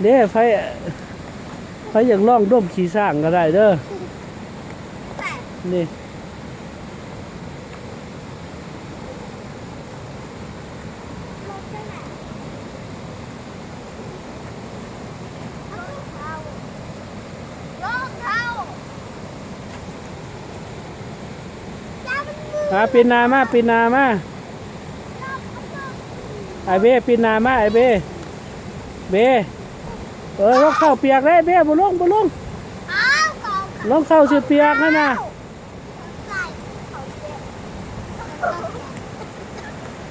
ເດ້ ໃຜ ໃຜຢາກລອງດົມຂີ້ຊ້າງກໍໄດ້ເດີ ນີ້. ອາ ປິ່ນໜ້າມາ ປິ່ນໜ້າມາ ອ້າຍເບ້ ປິ່ນໜ້າມາ ອ້າຍເບ້ ເບ້ ເອີ ລອງເຂົ້າປຽກເດ້ ເບ້ ບໍ່ລົງ ບໍ່ລົງ ລອງເຂົ້າຊິປຽກຫັ້ນນະ.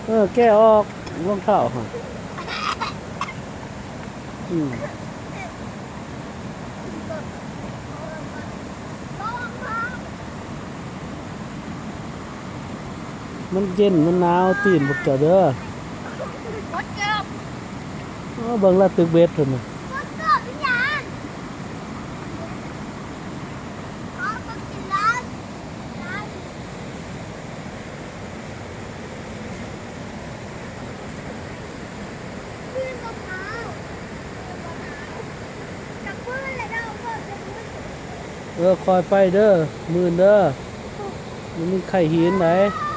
ເອີ ແກະອອກລອງເທົ້າຫັ້ນ ອືມ ມັນເຢັນ ມັນໜາວ ຕີນພວກເຈົ້າເດີ ໂອ້ ເບິ່ງລະ ຕຶກເບັດພຸ້ນນະ. ເອີ ຄ່ອຍໄປເດີ ມື່ນເດີ ມັນມີໄຂ່ຫີນໃດ໋.